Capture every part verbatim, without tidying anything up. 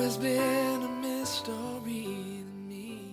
It's been a mystery to me.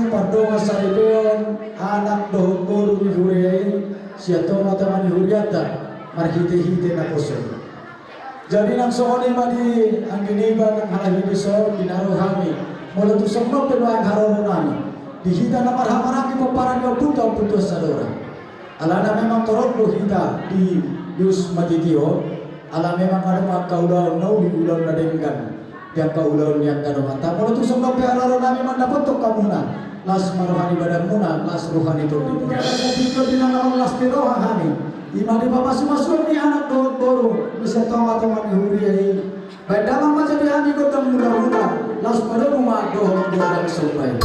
Pardongan saripeon anak dohot boru ni huria i, sian tongatonga ni hurianta, marhitehite naposo. Jadi nang songon i ma di anggi niba nang halak i dison di na ro hami, molo tung songon on pe nuaeng haroro nami di hita na marhahamaranggi pomparan ni ompunta Ompu Tuan Sadora. Alana memang torop do hita di jus matiti on, ala memang adong angka ulaon na uli, ulaon na denggan di angka ulaon ni angka dongan. Molo tung songon on pe haroro nami mandapothon hamuna, las ma roha ni badanmuna, las roha ni tondimuna. Di na las ni roha hami, i ma di pamasumasuon ni anak dohot boru ni sian tongatonga ni huria i. Baen damang ma jadi hami gondang mula-mula, laos padomu ma dohot gondang somba i.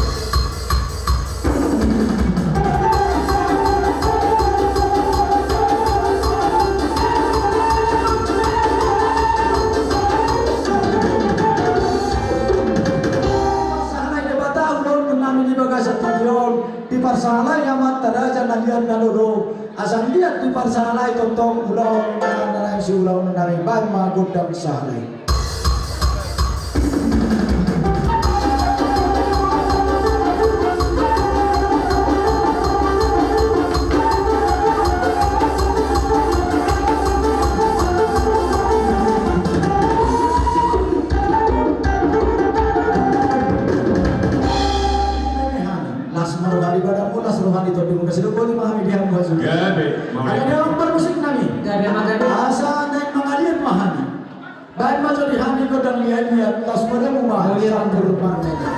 Pasahat Debata ulaon nami di bagasan tingki on, diparsahalai amanta raja na liat na lolo, asa liat diparsahalai tongtong ulaon na naeng siulaon nami, baen ma gondang sahalai. Las ma roha ni badanmu, las roha ni tondimuna, sidok boti ma hami di hamu hasuhuton. Gabe, mauliate. Asa naeng mangaliat ma hami. Baen ma jadi hami gondang liat-liat, las ma roha ni badanmu, las roha ni tondimuna.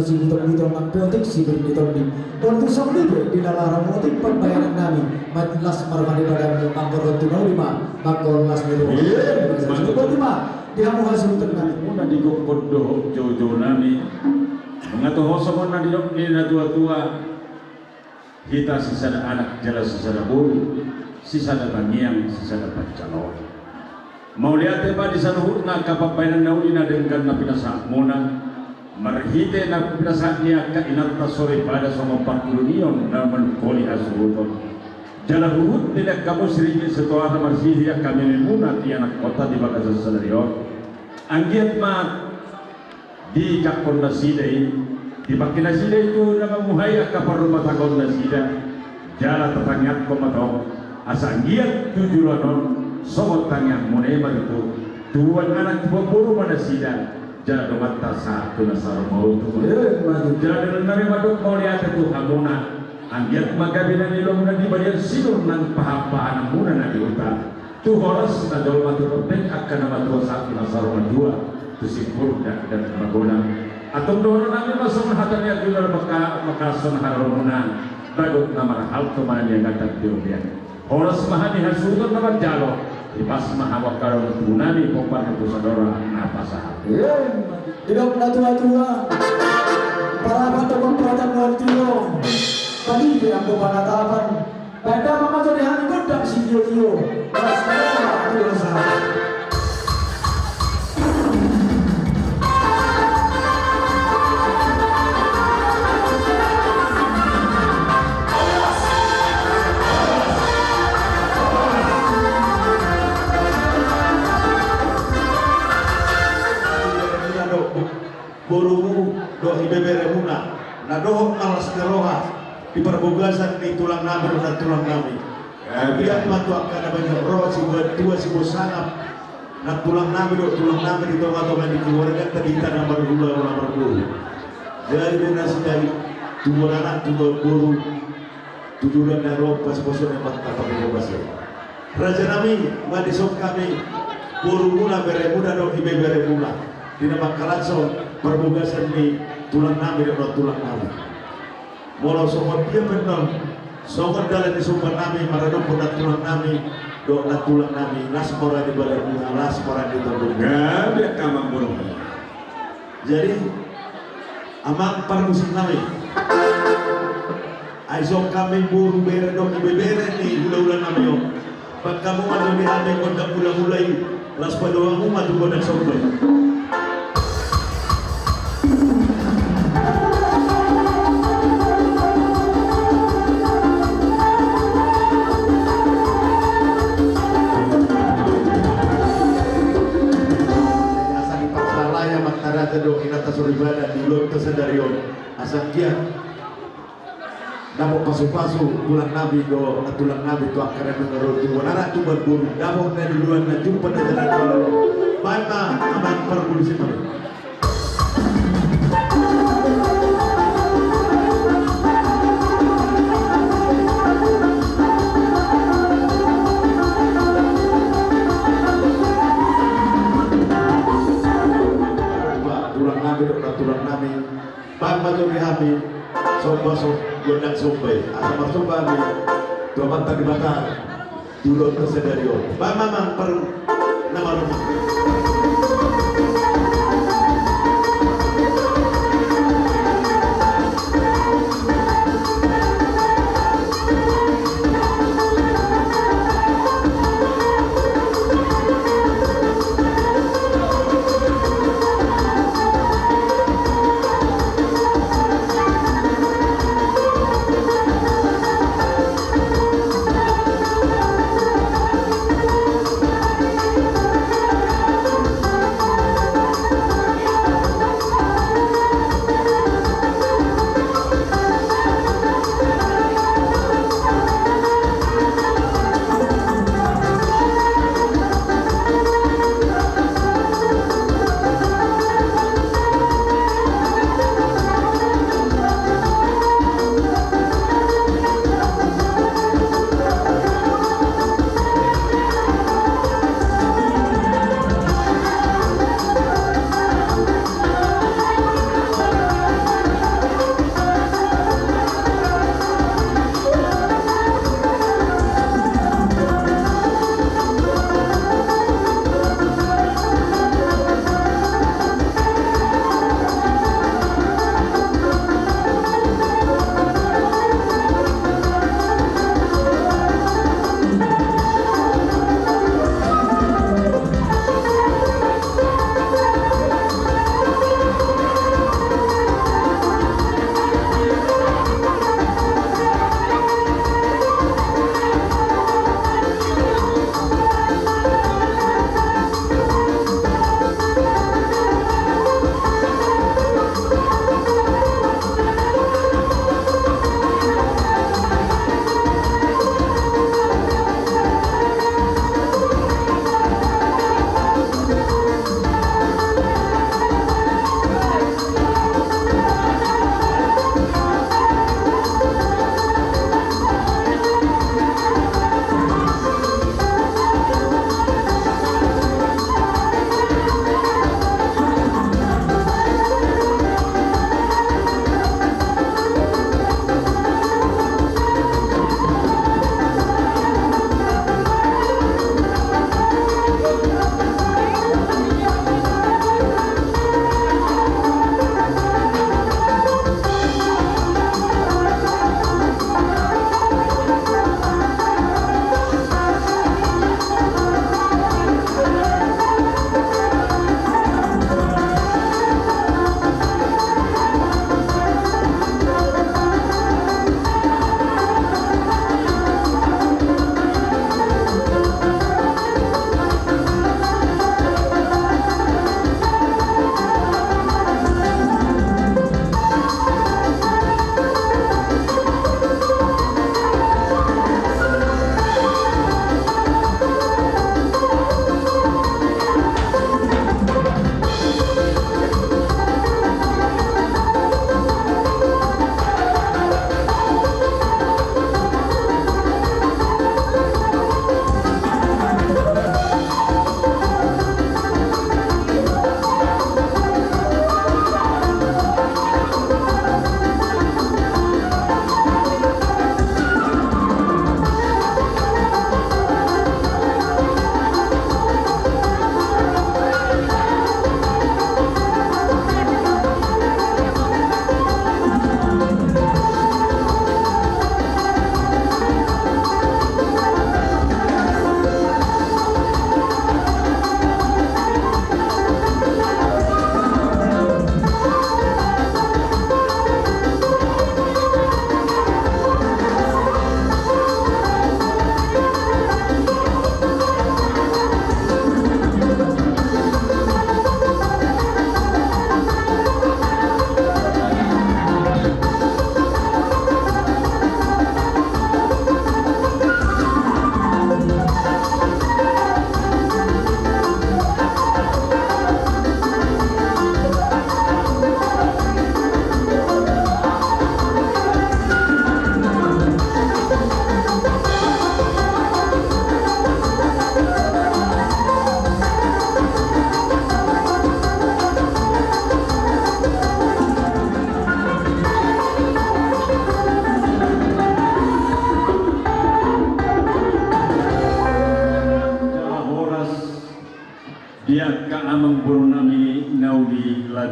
Sibuton-buton nang pe otik sibir ni tondi. Boru tu songon i pe di na laho ramotik pambahenan nami. Las ma roha ni badanmu, mangkorhon tu na uli ma mangkorhon las ni roha. Iya, betul. Botima di hamu hasuhuton nami. Muna di gokhon dohot joujou nami. Mangatoho songon na nidok ni na tua-tua. Hita sisada anak jala sisada boru, sisada tangiang, sisada panjaloon. Mauliate ma di saluhutna angka pambahenan na uli na denggan na pinasahatmuna, marhite na pinasahat ni angka inanta soripada songon parpudun i on na manungkoli hasuhuton. Jala huhut ni angka musrik i setoara marsiri angka mememuna di anakkonta di bagasan sadari on. Anggiat ma diijakkon nasida i, dipangke nasida i tu na mamuhai angka parrumatanggaon nasida, jala tatangiangkon ma tong, asa anggiat tu joloan on, songon tangiangmuna i ma tutu, tubuan anak tubuan boru ma nasida, jala donganta sahat tu na saur matua. Jala dengan nami mandok mauliate tu hamuna, anggiat ma gabe na nilomuna di balian sinur nang pahanpahananmuna na di huta. Tu horas na jolma tu pempek angka na matua sahat tu na saur matua, tu simbur dakdanak magodang. Antong dohonon nami ma songon hata ni Arjuna maka, maka songon haroronmuna, bagot na marhalto ma na niagatan di obean. Horas ma hami hasuhuton na manjalo, rimas ma hamu angka dongan tubu nami pomparan tu sadora na pasahat. Didok na tua-tua, parapat do pamparatan nuan tio, pagi pe anggo panatapan. Baen damang ma jo di hami gondang sitio-tio. Las ma roha tu dosa. Borumu dohot ibeberemuna na dohot na las ni roha di parbogasan ni tulang nami dohot nantulang nami. Anggiat ma tu angka na baen roha, siboan tua siboan sangap, nantulang nami dohot tulang nami di tonga-tonga ni keluarganta di hita na marhula na marboru. Jadi do nasida i tubuan anak tubuan boru. Tu joloan na ro pasupasu ni Amanta Pardenggan Basa i. Raja nami, mandok hami, borumuna, beremuna dohot ibeberemuna di na mangkalashon parbogasan ni tulang nami dohot nantulang nami. Molo songon dia pe annon, songon dalan ni somba nami maradophon nantulang nami dohot nantulang nami, las ma roha ni badanmuna, las ma roha ni tondimuna. Gabe angka amang boru. Jadi, amang parmusik nami, ai songon hami boru, bere dohot ibebere ni hulahula nami on, baen hamu ma jo di hami gondang hulahula i, laos padomu ma tu gondang somba i. Asa diparsalahi amanta raja dohot inanta soripada di ulaonta sadari on. Asa anggiat dapot pasupasu tulang nami dohot nantulang nami tu angka na nunga ro, tubuan anak tubuan boru, dapot na niluluan, na jumpang na jala na lolo. Baen ma amang parmusik nami. Tulang nami dohot nantulang nami, baen ma jo di hami somba, so, gondang somba i, asa marsomba hami tu Amanta Debata. Di ulaonta sadari on. Baen ma amang par na marumah.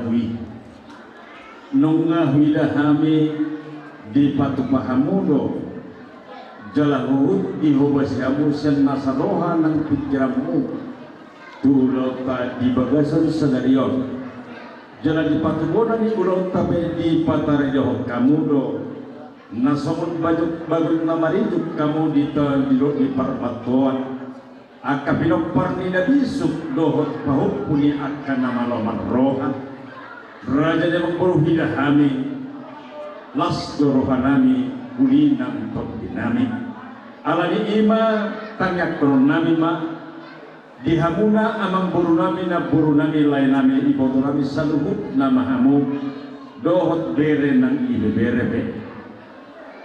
Ui. Nunga huida hami dipatupa hamu do, jala huhut dihobasi hamu sian nasa roha nang pingkiranmu tu ulaonta di bagasan sadari on. Jala di patubuan ni ulaonta pe dipataridahonon hamu do, na songon bagot, bagot na marijuk hamu di ta-, di lo-, di parbantoan. Angka pinompar ni na bisuk dohot pahompu ni angka na malo marroha. Raja ni amangboru, huida hami, las do rohanami, uli nang tondinami. Alani i ma tangiangkononnami ma di hamuna amangborunami, namborunami, laenami, ibotonami saluhutna ma hamu, dohot bere nang ibebere pe.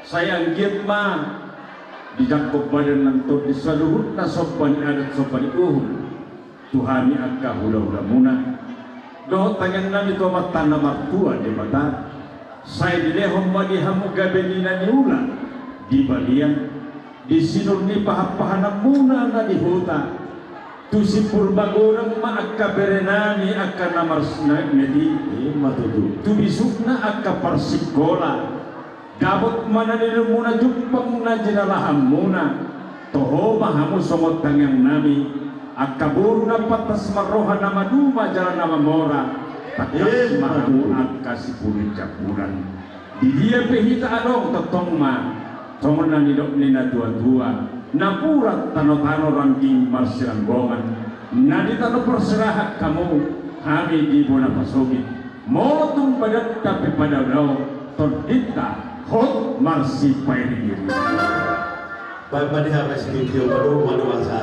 Sai anggiat ma dijangkon badan nang tondi saluhutna somba ni adat somba ni uhum tu hami angka hulahulamuna. Dohot tangiangnami tu Amanta na martua Debata, sai dilehon ma di hamu gabe ni na niula di balian, di sinur ni pahanpahananmuna na di huta, tu simpul magodang ma angka berenami angka na marsiajar, ima tutu, tu bisukna angka parsingkola, dapot ma na nilehonmuna jumpang na jinalahanmuna. Toho ma hamu songon tangiangnami, angka boru na pantas marroha, na maduma jala na mamora, tangkas ma hamu angka sipulun jambulan. Di dia pe hita adong tongtong ma, songon na nidok ni natuatua, napuran tanotano rangging marsiranggongan, na di tano parserahan hamu, hami di bona pasogit. Molo tung badanta pe padao-dao, tondinta hot marsipairing-iring. Baen ma di hami studio, maduma do bangsa.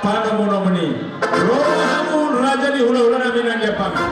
Panomunomuni. Ro ma hamu raja ni hulahulanami na di Ampangan.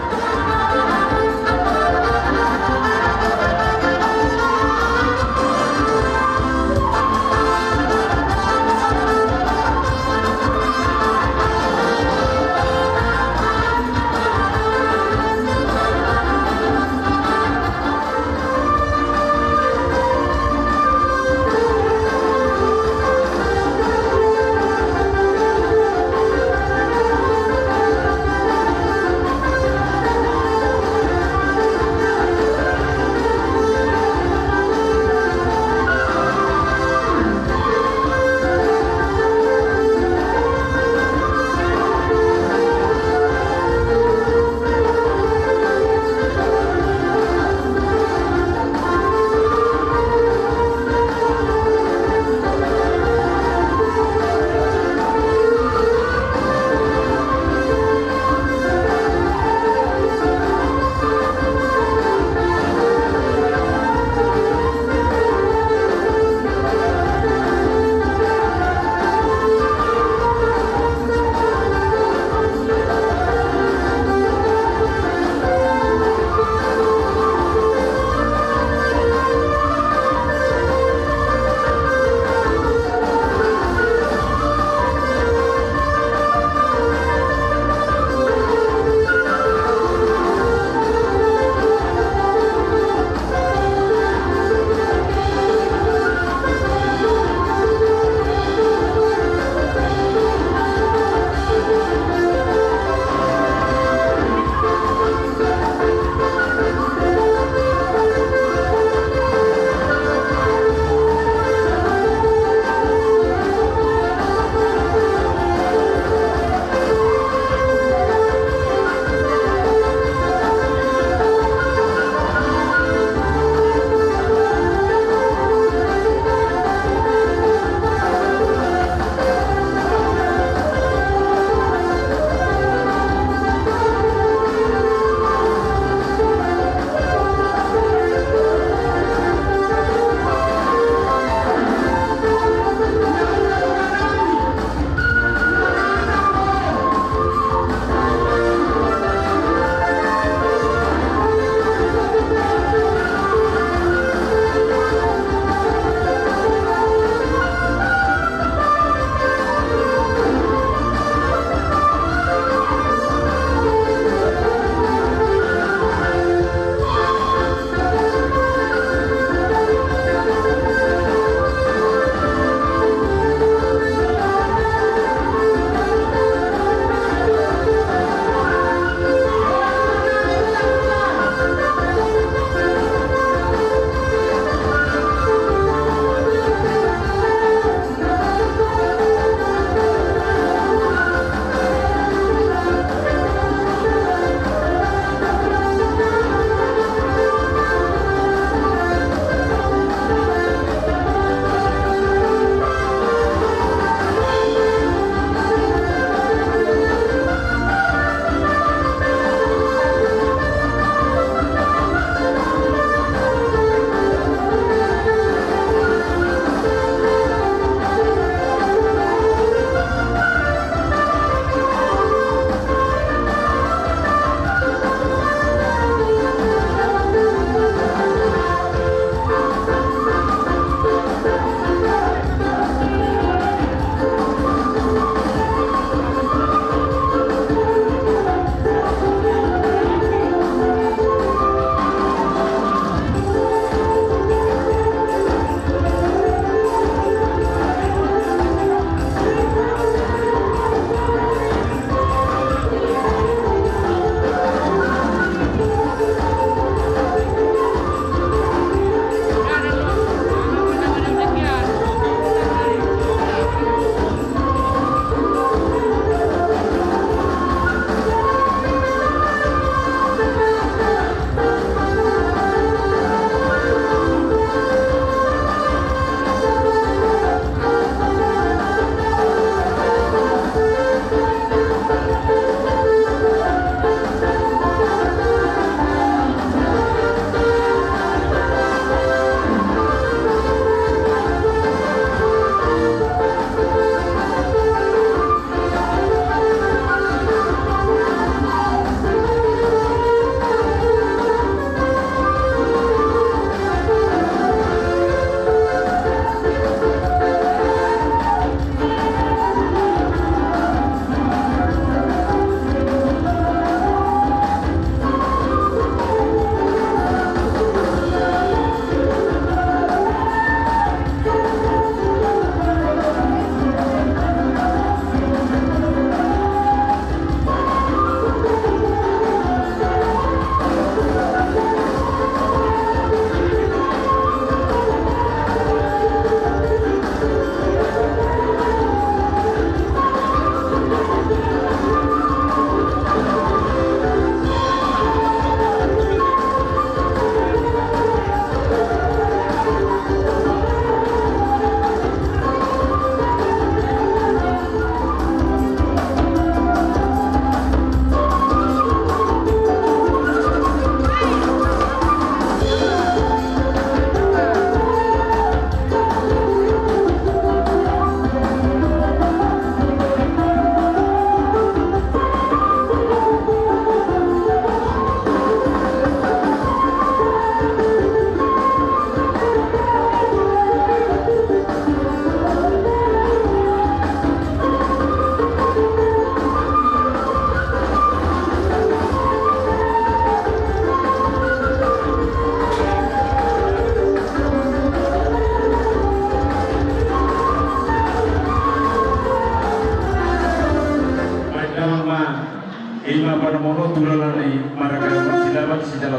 Molo tulangan ni marga Silaban sijalo.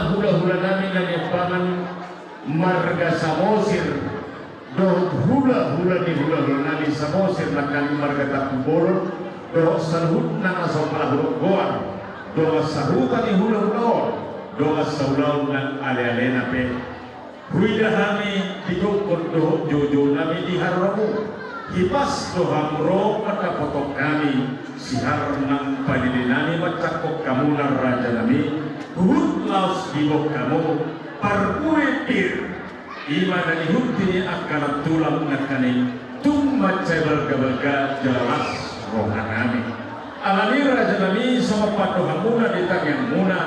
Hulahula nami na niambangan marga Samosir, dohot hulahula ni hulahula nami Samosir nangkaning marga Tampubolon, dohot saluhutna na so pala hudok goar, dongan sahuta ni hulahula on, dongan saulaon nang alealena pe. Huida hami di gokhon dohot joujou nami di haroromu. Hipas do hamu ro mandapothon hami, sihar nang palili nami mansangkon hamu na raja nami, huhut laos diboan hamu parbue pir. I ma na nihut ni angka na tulang nangkaning tung mansai balgabalga jala las roha nami. Alani raja nami songon pandohanmuna di tangiangmuna,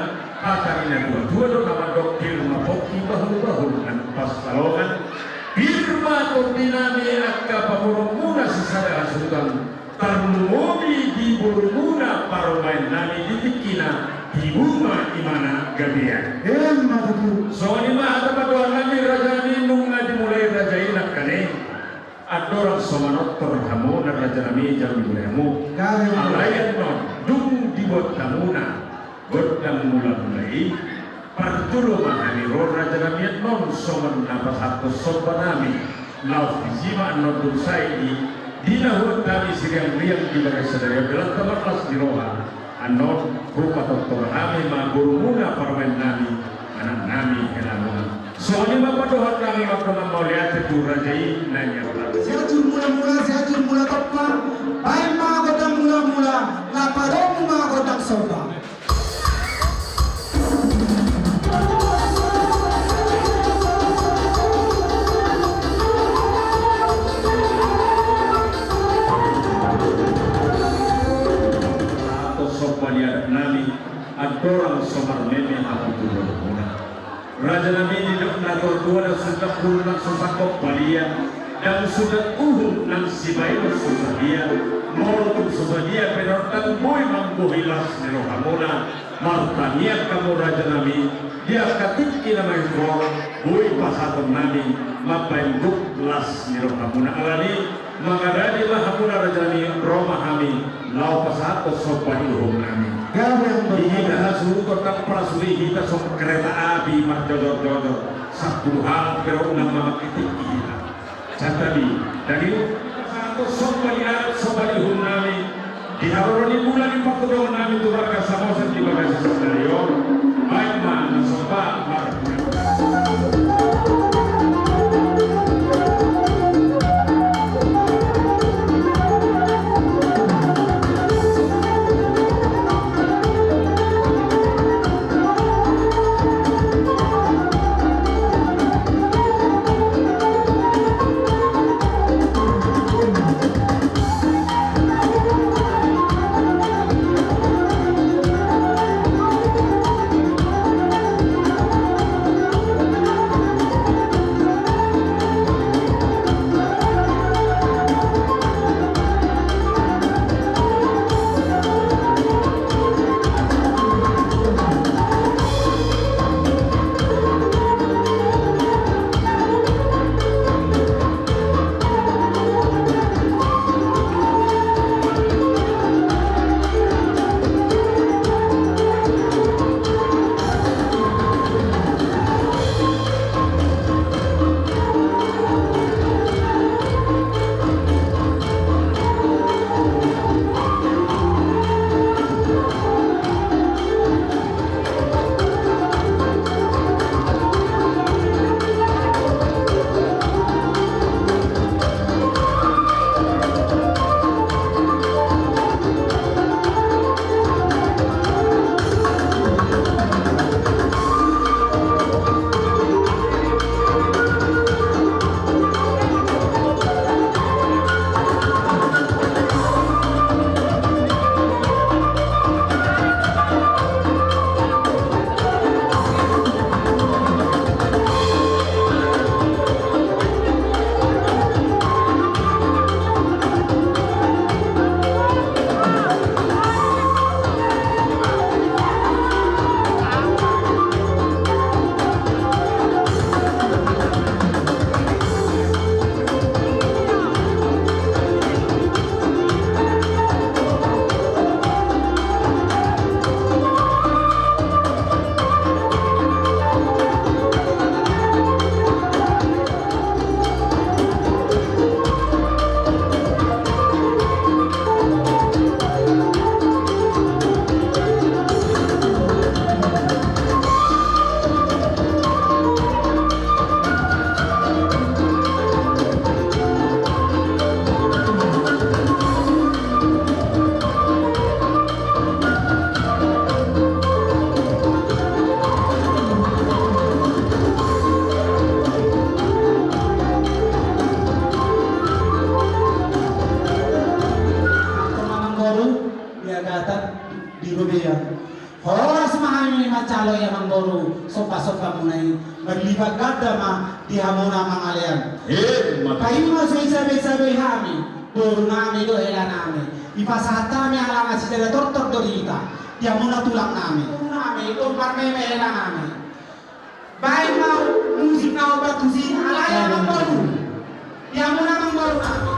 hata ni na tuatua do na mandok pir ma pongki bahulbahul nang pansalongan. Pir ma tondi nami angka pamoruonmuna sisada hasuhuton, tarlumobi di borumuna parumaen nami di tingkina, tibu ma imana gabean. Emma tutu. Songon i ma hata pandohan nami raja nami nunga dimulai raja i nangkaning. Andorang so manortor hamu na raja nami jala dimulai hamu. Alai annon dung diboan hamuna gondang mulamula i, parjolo ma hami ro raja nami annon songon na pasahathon somba nami. Laos disi ma annon dung sae i di na huboan hami siriangliang di bagasan sadari on, dalan tama las ni roha. Annon hupatortor hami ma borumuna parumaen nami, anak nami helamuna. Songon i ma pandohan nami, mardongan mauliate tu raja i na niambangan. Sehat jur mulamula, sehat jur mula tompa. Baen ma gondang mulamula, laparomu ma gondang somba. Pasahathon somba ni adat nami, andorang so marmeme hamu tu borumuna. Raja nami, didok natuatua, ndang sundat uhum nang so sangkot balia, ndang sundat uhum nang sibaenon so sadia. Molo tung so sadia pe annon, ndang boi mambohi las ni rohamuna. Martangiang hamu raja nami, di angka tingki na mahintor, boi pasahaton nami mambaen gok las ni rohamuna. Alani, mangaradi ma hamuna raja nami, ro ma hami laho pasahathon somba ni uhum nami. Gabe. Di hita hasuhuton ndang pernah sude hita songon kereta api marjojorjojor, sampulu halak pe ro unang mamangke tingki hita. Santabi, dadi pasahathon somba ni adat, somba ni uhum nami. Di haroro ni mula ni partondion nami tu marga Samosir di bagasan sadari on, baen ma na somba marhula. Songon hamuna i, marlipat ganda ma di hamuna mangalean. Emma tutu. Paima so isabe-isabe hami boru nami dohot hela nami, dipasahat hami ala na sisada tortor do di hita di hamuna tulang nami. Boru nami, tong marmeme hela nami. Baen ma musik na hombar tusi, alai amang boru. Di hamuna amang boru nami.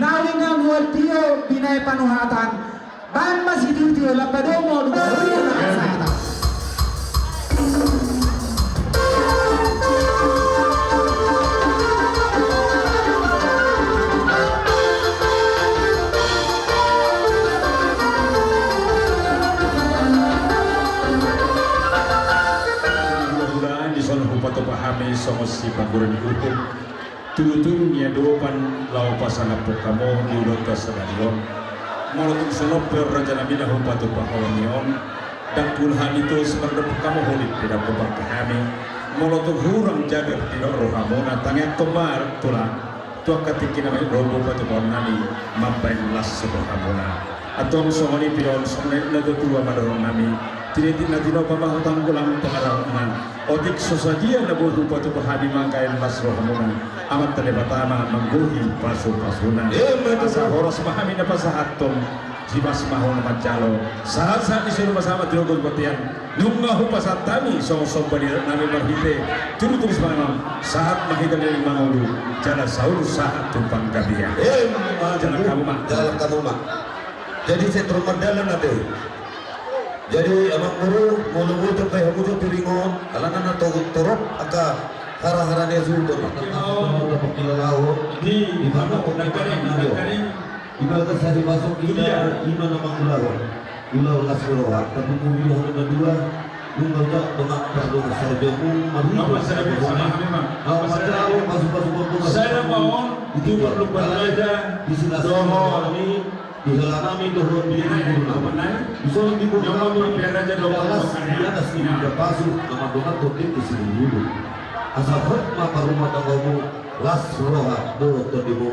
Kalingan hual tio binae panuhatan. Baen ma situtu lam padomu. Mudah-mudahan di son hupatupa hami songon si pangguran ni uhum. Tutu ni adopan laho pasangaphon hamu di ulaonta sadari on. Molo tung songon pe raja nami na hupatupa hami on, ndang pola hami tos mardapot hamu holit pe ndang pe bangke hami. Molo tung hurang jagar di rohamuna, tangiangkon ma tulang tu angka tingki na main robo patupaon nami mambaen las rohamuna. Antong songon i pe on songon na tuatua ma dohonon nami. Tiniti na tinopa ma hutanggulang pangarahutna. Otik so sadia na boi hupatupa hami mambaen las rohamuna. Amanta Debata ma manggohi pasupasuna. Asa horas ma hami na pasahathon. Sibas ma ho na manjalo. Sahat-sahat ni solu ma sama tilogo tu bontean. Nunga hupasahat hami songon somba ni nami marhite tudutudu sipanganon. Sahat ma hita di mangolu. Jala saur sahat tu panggabean. Jalan hamu ma. Jalan hamu ma. Jadi sentrum mardalan ate. Jadi amang guru, molo boi tambai hamu jo piringon, alana na to-, torop angka hara-hara ni asuhuton. Di mana nangkaning, nangkaning. Ibagas sari masuk kita, ima na mangulahon. Ulaon las ni roha, tapi mungkin hal na dua, nunga ucap dongan pardongan sarjamu, marujuk. Au manjalo pasu-pasu pardongan. Saya mau, itu perlu belajar. Di sini dohot ni. Di hela nami dohot di guru nami. Di son di guru nami. Las di atas ni bida pasu, nama dongan totik di sini dulu. Asa hot ma parumah tanggamu, las roha dohot tondimu.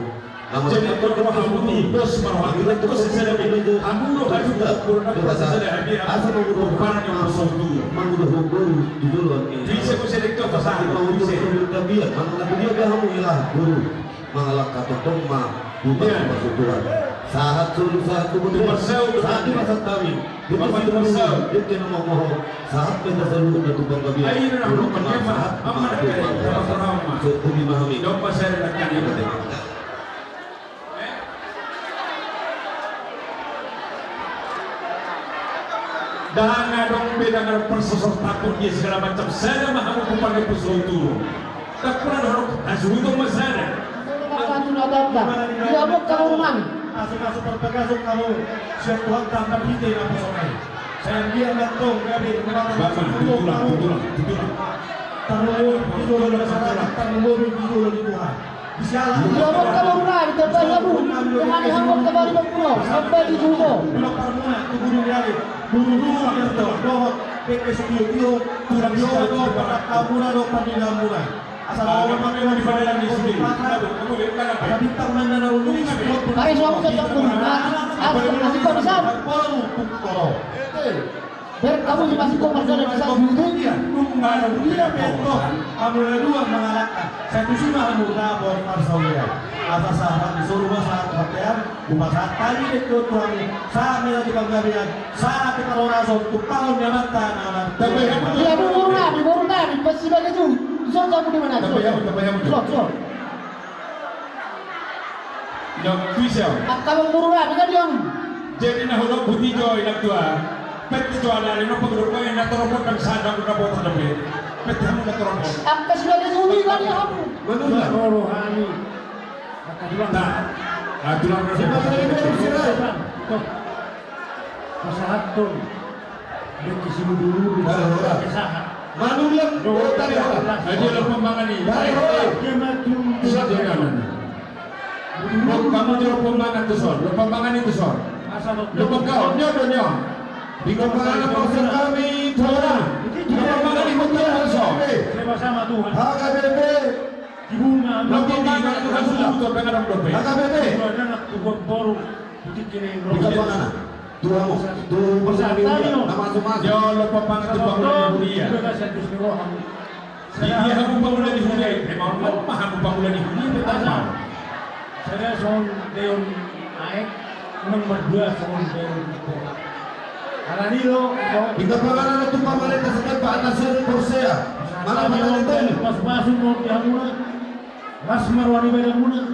Jadi roha putih bos marwakil itu sesada. Amu roha juga kurang apa sesada. Asa mengudo parang yang masuk dulu. Mengudo hukum di dulu. Bisa bisa itu pasangan. Bisa. Tapi ya, mana dia dah mau ilah guru. Mangalangka tongtong ma. Bukan masuk Tuhan. Sahat solu sahat tubuh. Sahat di masa kami. Kita sih masuk. Dia kena mau mohon. Sahat kita solu untuk bangga dia. Ayo, nah, lu pakai apa? Apa nak kali? Apa serama? Sukumi mahami. Domba saya nak kali. Ndang adong be, ndang adong persosor takut dia segala macam. Sada ma hamu pupangge pusotu. Ndang pula dohot hasuhuton ma sada. Satu na bangga. Dia buat kamu rumah. Masuk-masuk terpegasuk kamu. Siap Tuhan tambah kita na pusotu. Saya dia nggak tahu, nggak ada. Bapak, tutulang, tutulang, tutulang. Terlalu itu dari masyarakat, terlalu itu dari Tuhan. Dia mau kamu rumah, ditambahi hamu. Tuhan yang mau kembali berpulau, sampai di Juno. Pare suamu cocok pun. Asal masih kau bisa. Ber kamu di masih kau marjalan di sana dulu. Nunga dia beto. Kamu na dua mangalangka. Satu sima kamu dapot parsaulian. Asa sahat di solu ma sahat patean. Hupasahat hami dek Tuhan. Sahat ma di panggabean. Sahat di parhorason. Tumpahon ni amanta na amanta. Iya, boru nami, boru nami, pasti bagi tu. Son kamu di mana? Son, son. Nang tuisau. Angka mangurura, dengan yang. Jadi na hudok buti jo inang tua. Pet jo ala ale no pangurura na toropot dan sadang na botor dope. Pet hamu na toropot. Angka sudah ada juli kan ya hamu. Menurut. Rohani. Angka tulang. Nah. Ah, tulang. Siapa tadi itu sirai? Pasahat tu. Manulak. Aja lo pembangan ini. Lo pembangan itu son. Lo pembangan itu son. Lo pembangan itu son. Lo pembangan itu son. Lo pembangan itu son. Sama-sama Tuhan. H K B P. Lo pembangan itu son. H K B P. Di kapangan. Tuhan, Tuhan, Tuhan, nama semua. Ya Allah, pambangan tu pangula ni huria. Di dia hamu pangula ni huria, memang mau ma hamu pangula ni huria, pertama. Saya son Deon Aek, nomor dua son Deon. Karena ini lo, kita panganan tu pamarentah setempat anak seri Porsea. Mana mana itu? Pas masuk mau di hamuna. Las marwani badan muna.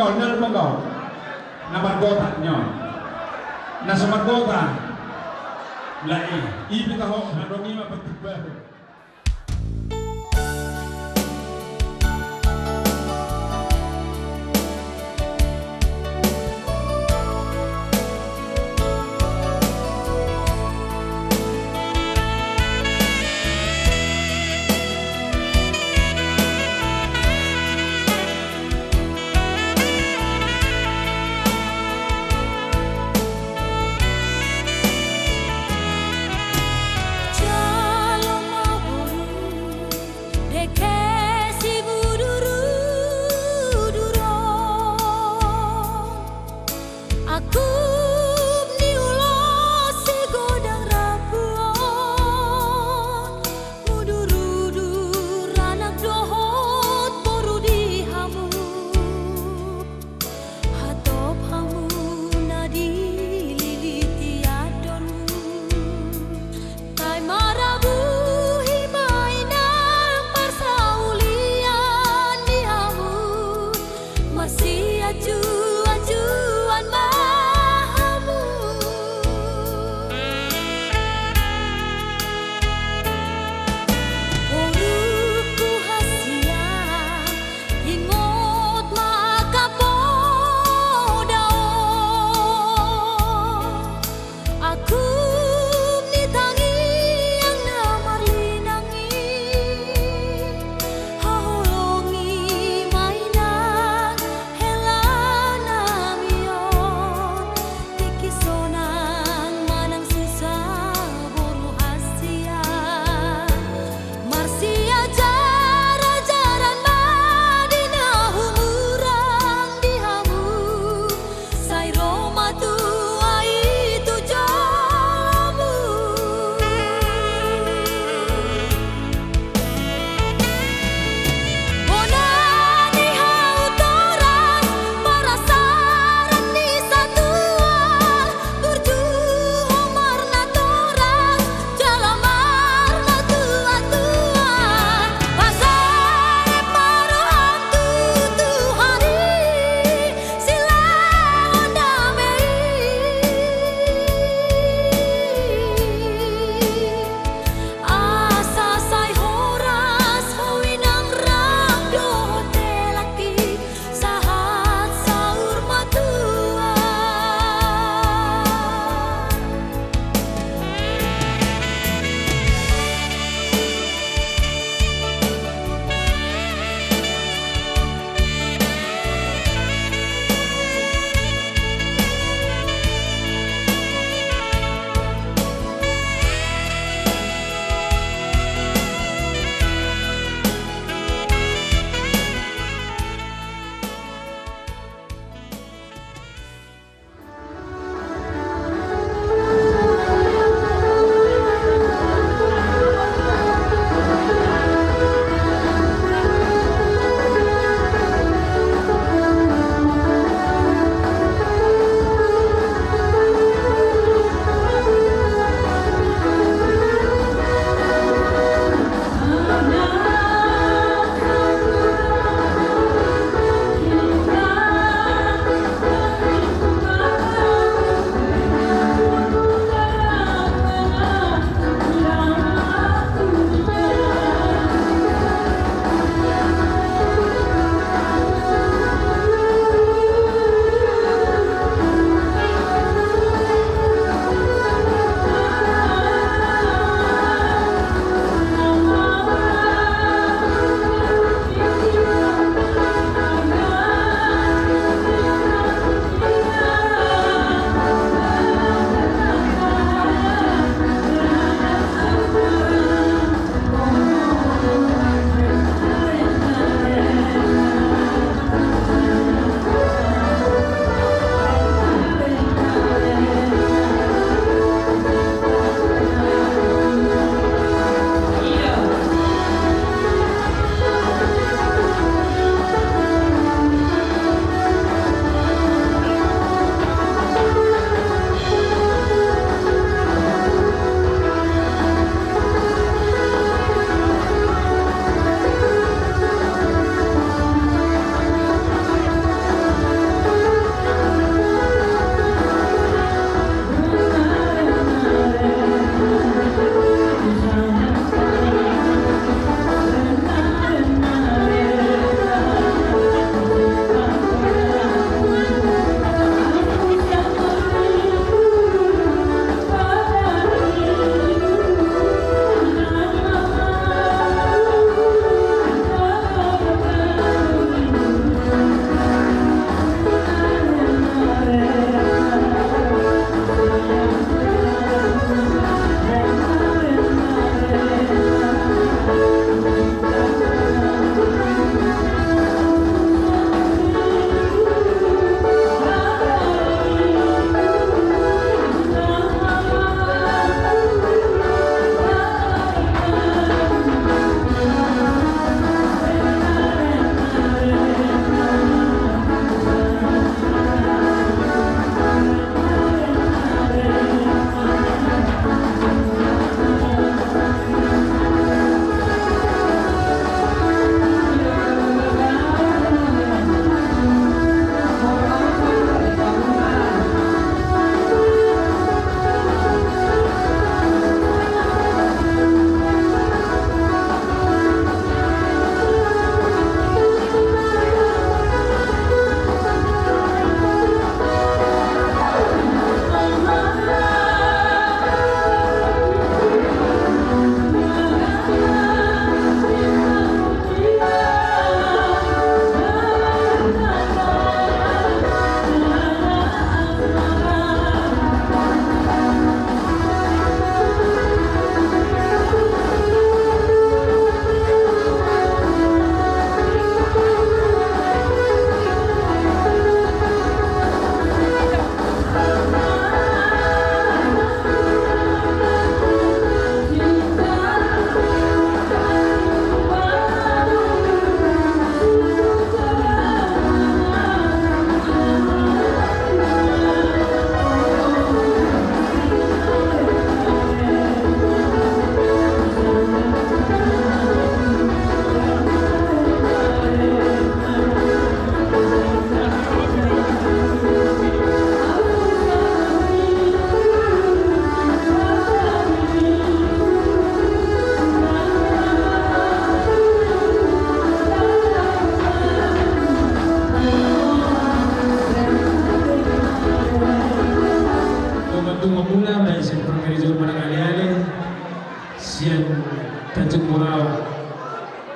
manggaol, na lu manggaol. Na margota, nyo. Na so margota. Lai, i pe taho, na dong i ma penting baru.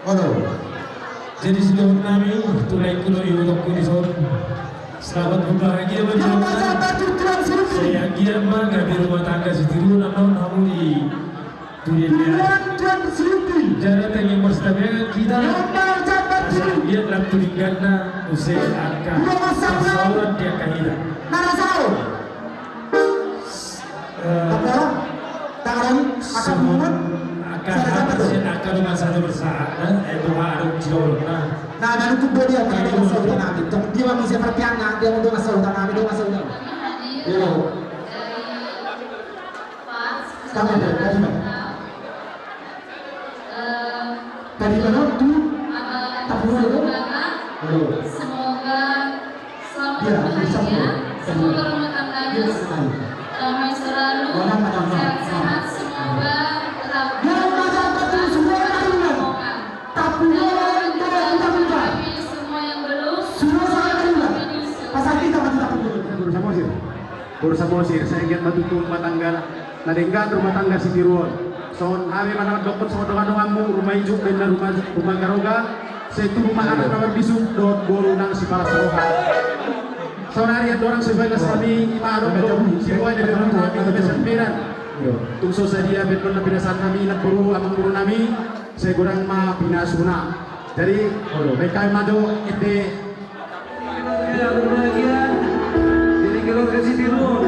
Halo. Jadi sudah nami, tulai kulo ibu tokuni son. Selamat berbahagia bagi Yang Maha Tuhan Siti. Saya giat mah, gabe rumah tangga Sitiruon, non hamu di Tulen dan Siti. Jala tengah marsitabek kita. Yang Maha Tuhan Siti. Dia dalam tulingan na, usai angka. Persoalan dia kahina. Nara sao. Eh, apa? Tangan, angka pungut. Angka, angka dongan satu bersahabat, eh, doa aduk cilolok, nah. Nah, nah, itu dia, dia dongan saudara nami. Tong dia mami seperti anak, dia mau dongan saudara nami, dongan saudara. Iya. Tadi mana? Tadi mana? Tadi mana? Tuh. Tapungan itu? Halo. Semoga selalu berbahagia, semoga rumah tangganya damai selalu, sehat-sehat, semoga tetap. Yang macam betul semua yang ada. Tapungan dan kita buka. Semua yang belum. Semua saya terima. Pasal kita mati tapungan. Boru Samosir. Boru Samosir, sai anggiat ma tutu rumah tangga na denggan, rumah tangga Sitiruon. Songon hami ma na mandokkon songon dongan-donganmu, rumah ijuk, baen na rumah, rumah garoga, sai tubu ma anak na marbisuk, dohot boru nang sipalas roha. Saonari andorang so ibagas hami, ima adong do, sibuai na binoan nami, di Medan. Tung so sadia baen na pinasahat nami, anak boru, amang boru nami, sai godang ma pinasuna. Jadi, baen hami ma jo, ende, Keluarga berbahagia. Jadi keluarga Sitiruon.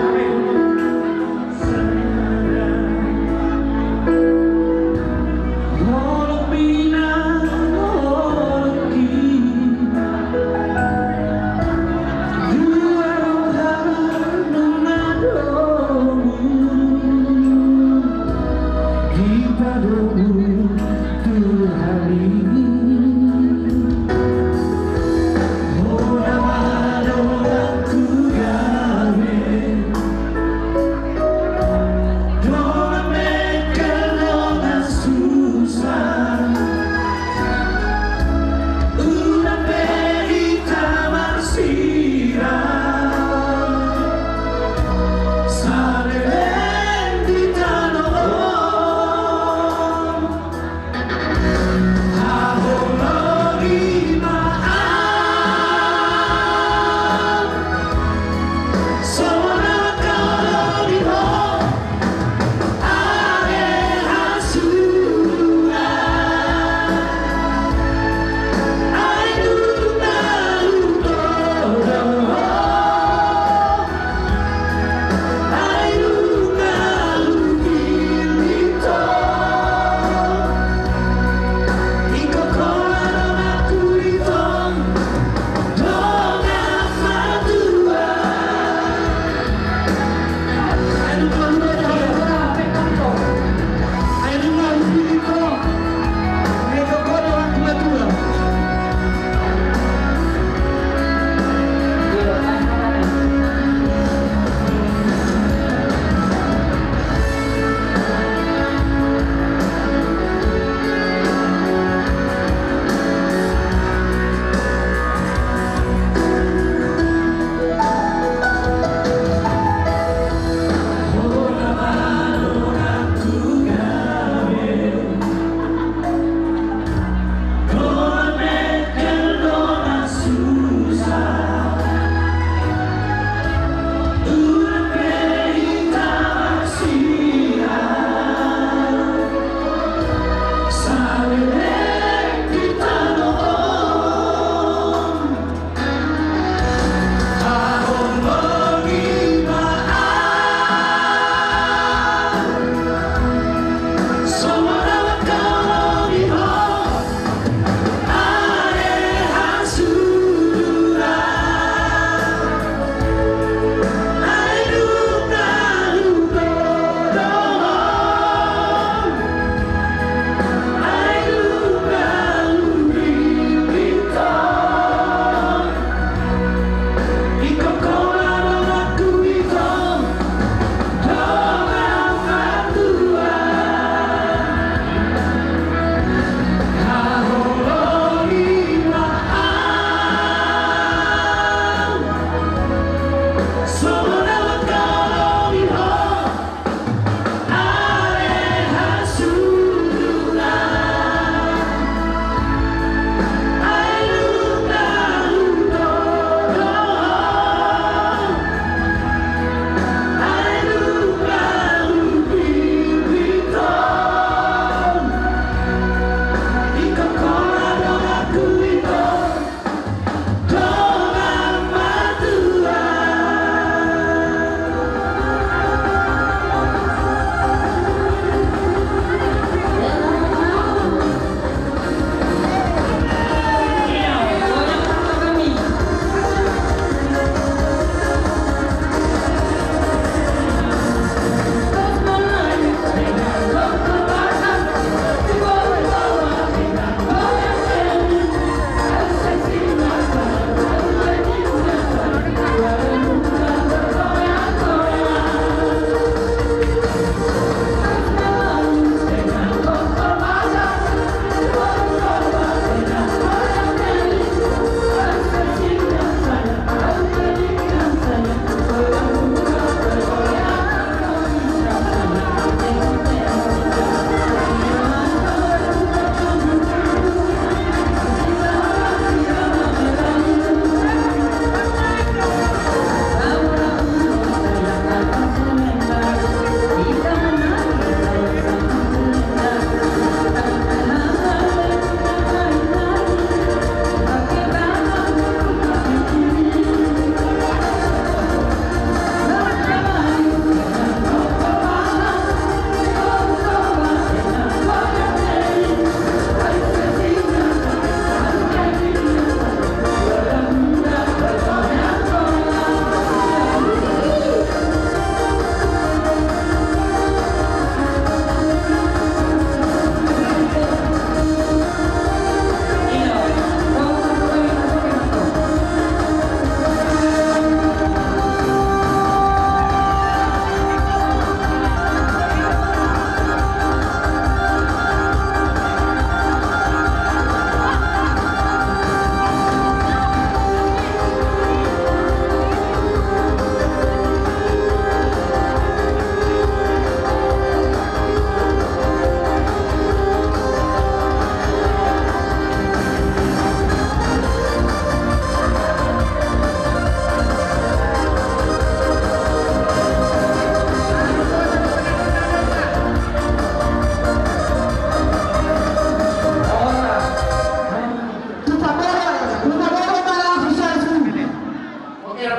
Ida,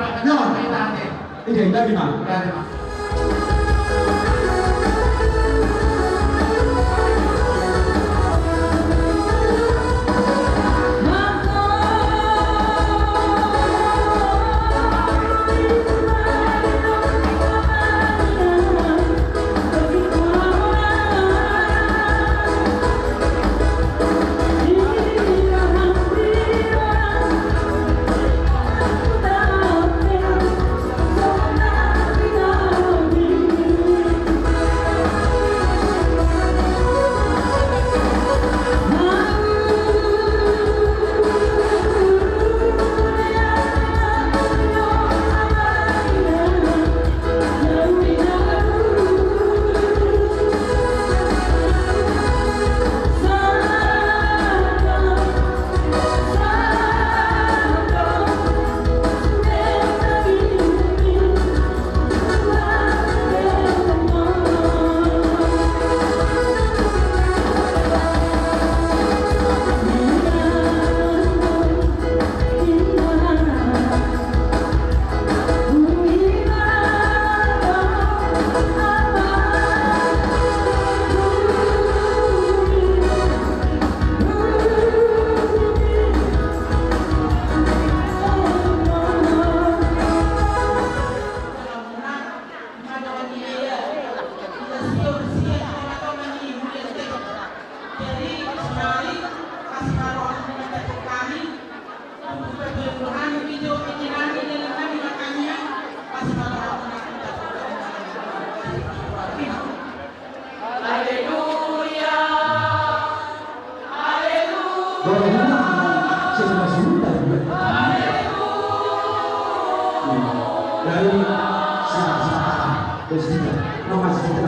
ida, ida, ida. Jadi, sahali pas baru aku mendapat kami, untuk berdoa, kami video, pikiran, dan kami makanya pas baru aku mendapat. Haleluya. Haleluya. Haleluya. Dari siapa? Dari sini. Nama sini.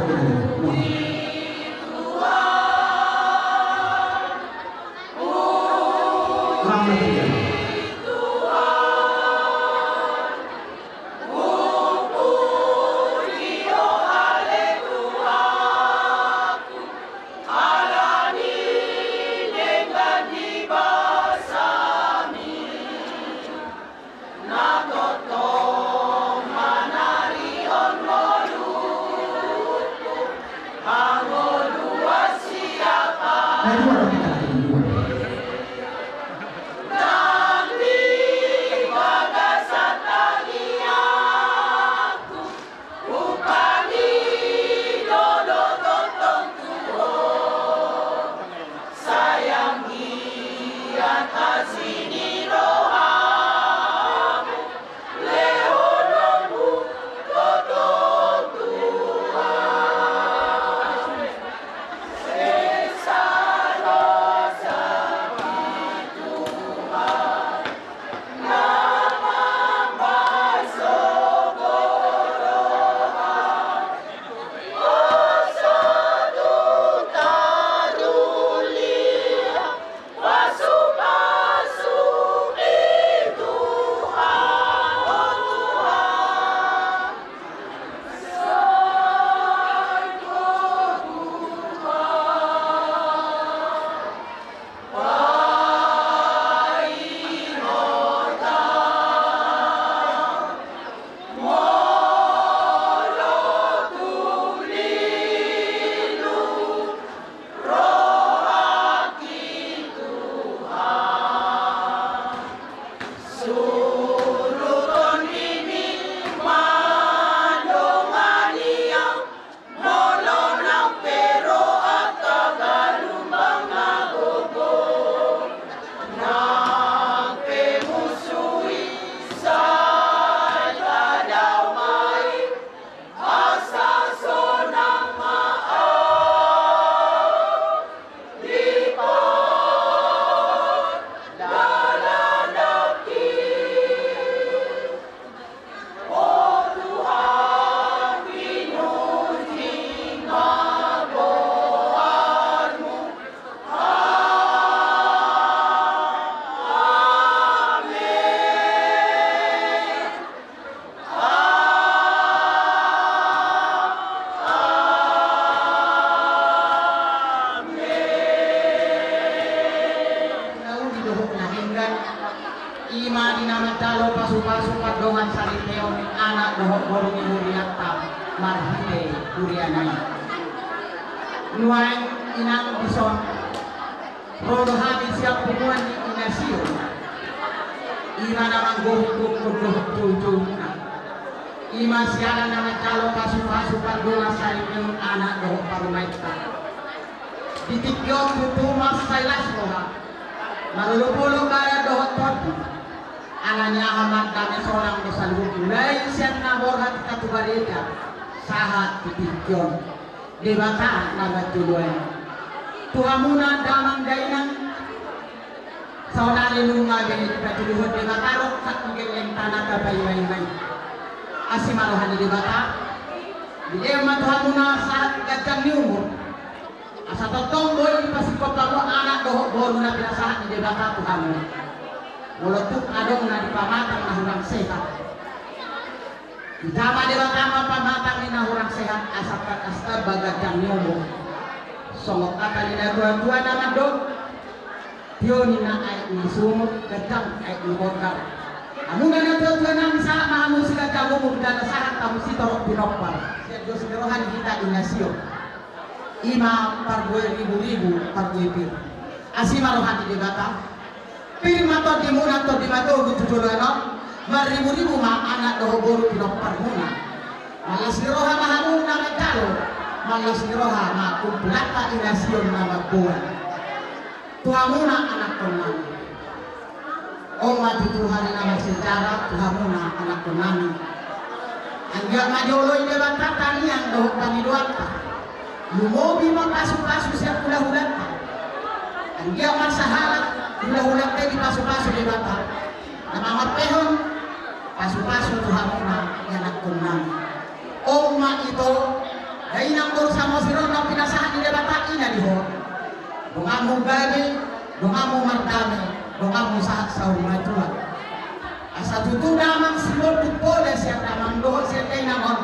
Saripeon anak dohot boru ni hurianta marhite huriana i. Nuaeng inang dison ro do hami sian punguan ni Inasio, i ma na manggohi gokhon dohot joujouna. I ma siala na manjalo pasupasu pardongan saripeon anak dohot parumaenta. Di tingki on tutu mansai las roha, marolopolop badan dohot tondi. Alani aha? Mardame sonang do saluhut, mulai sian na borhat hita tu gareja sahat tu tingki on. Debata na manjoloani tu hamuna damang dainang, saonari nunga be dipatuduhon Debata rongkap ni gelleng tana tapaimaima i. Asi ma roha ni Debata, dilean ma tu hamuna sahat ganjang ni umur. Asa tongtong boi dipasingkop hamu anak dohot boru na pinasahat ni Debata tu hamu. Molo tung adong na dipamatang na hurang sehat, dijama Debata ma pamatang ni na hurang sehat asa tangkas tamba ganjang ni umur. Songon hata ni natuatua na mandok: Tio ninna aek ni sumur, ganjang aek ni bondar. Hamuna natuatuanami, sahat ma hamu siganjang umur jala sahat hamu sitorop pinompar. Sian dos ni roha ni hita Inasio, i ma parbue riburibu, parbue pir. Asi ma roha ni Debata. Pir ma tondimuna, tondi ma togu tu joloan on. Marriburibu ma anak dohot boru pinomparmuna. Mallas ni roha ma hamu na manjalo, mallas ni roha ma kumpulanta Inasio na mamboan. Tu hamuna anakkonnami. On ma tutu ari na marsejarah tu hamuna anakkonnami. Anggiat ma dioloi Debata tangiang dohot pangidoanta. Lumobi ma pasupasu sian hulahulanta. Anggiat ma sahalak hulahulanta i dipasupasu Debata na mangalehon pasupasu tu hamuna ianakkonnami. On ma ito, dainang boru Samosir on na pinasahat ni Debata, ina di ho. Donganmu gabe, donganmu mardame, donganmu sahat saur matua. Asa tutu damang sibonduk poda sian damang dohot sian dainang on,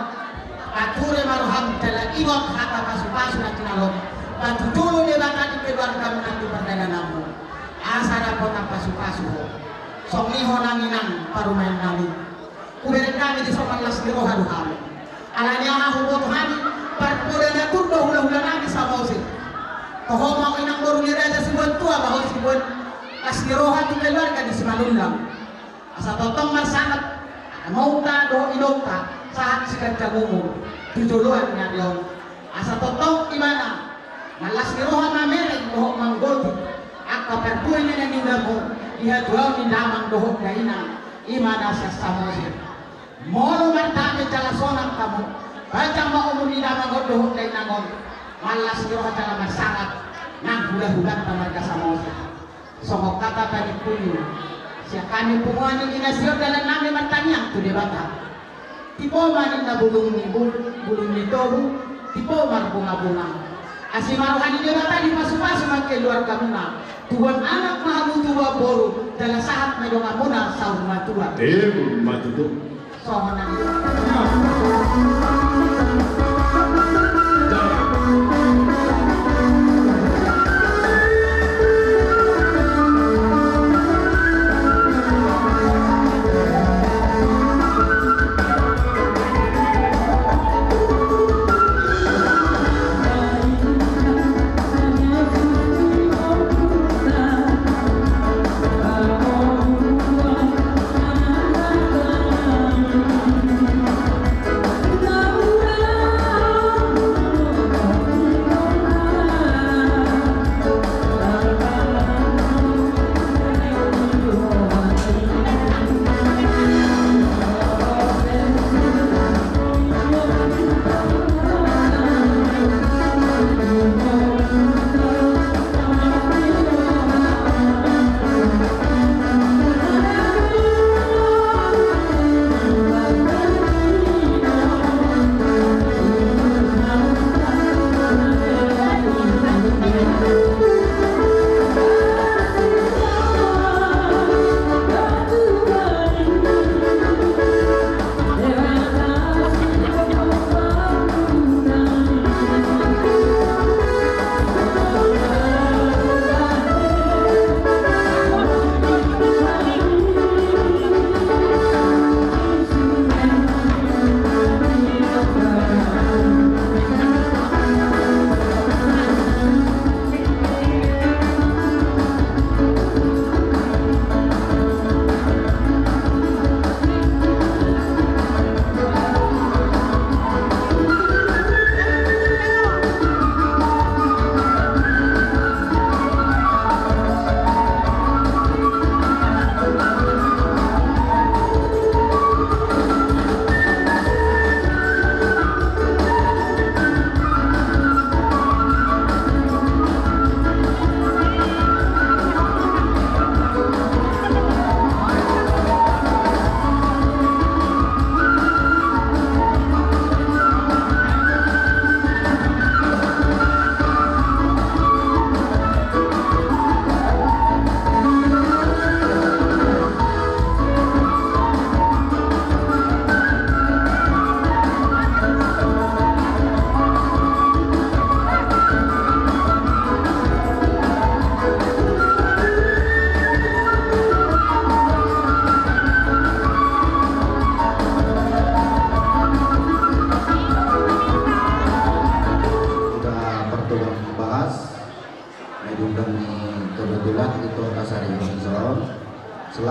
pature ma roham jala ingot hata pasupasu na tinalon, patujolo Debata di keluargamu nang di pardalananmu. Asa dapotan pasupasu ho. Songon i ho nang inang parumaennami. Hubereng hami dison mallas ni roha do hami. Alani aha? Huboto hami parpoda na tur do hulahulanami Samosir. Toho ma ho inang boru ni raja, siboan tua ma ho, siboan las ni roha tu keluarga ni Simanullang. Asa tongtong marsangap amaunta dohot inongta sahat siganjang umur tu joloan ni ari on. Asa tongtong ibana mallas ni roha mamereng dohot manggohi angka parbue na niulahon di hatuaon ni damang dohot dainang, i ma na sian Samosir. Molo mardame jala sonang hamu, panjang ma umur ni damang on dohot dainang on, mallas ni roha jala marsangap nang hulahulanta marga Samosir. Songon hata panungkunan sian hami punguan ni Inasio, dalannami martangiang tu Debata. Tipo ma ninna bulung ni bul-, bulung ni tobu, tipo marbungabunga. Asi ma roha ni Debata, dipasupasu ma keluargamuna. Tubuan anak ma hamu, tubuan boru, jala sahat ma donganmuna saur matua. Emma tutu.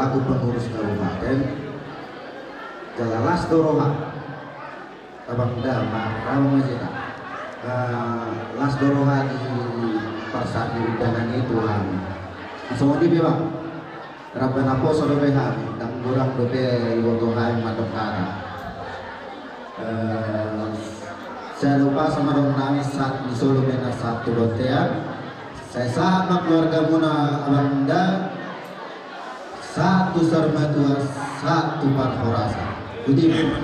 Aku pengurus kabupaten, jala las do roha. Abang da, ma, rau ma jeta. Eh, las do roha di parsahat ni undangan i tu hami. Songon i be, Bang. Rap naposo dope hami, ndang godang dope iboto hami mandok hata. Eh, sai lupa sama dong nami sahat ni solu mena sahat tu bontean. Sai sahat ma keluargamuna, Abang da. Sahat tu saur matua, sahat tu parhorasan. Boti ma.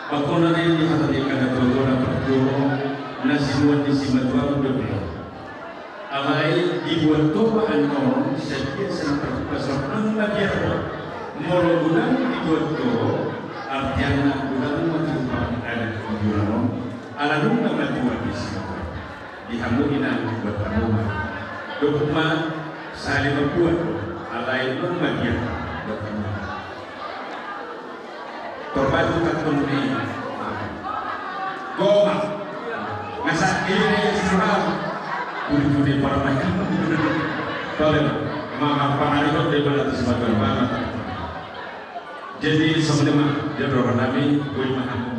Pakkonon ni hata ni angka na tuatua na parjolo, na sinuan ni simatuam dope. Alai dibuat ho ma annon, sadia sian parpasar nang mabiar ho. Molo godang dibuat ho, artianna godang ma tumpang adat di joloan on, ala nunga matua di simatuam. Di hamu inang, buat hamu ma. Dohot ma, sahali mambuat do, alai nunga mabiar, buat hamu ma. Torbatu tangkon ni. Goma. Ngasa ini ya sudah. Pudi-pudi para makan. Tole. Mama pangarihon dari mana tu semacam mana. Jadi sebenarnya dia orang nami, gue makan.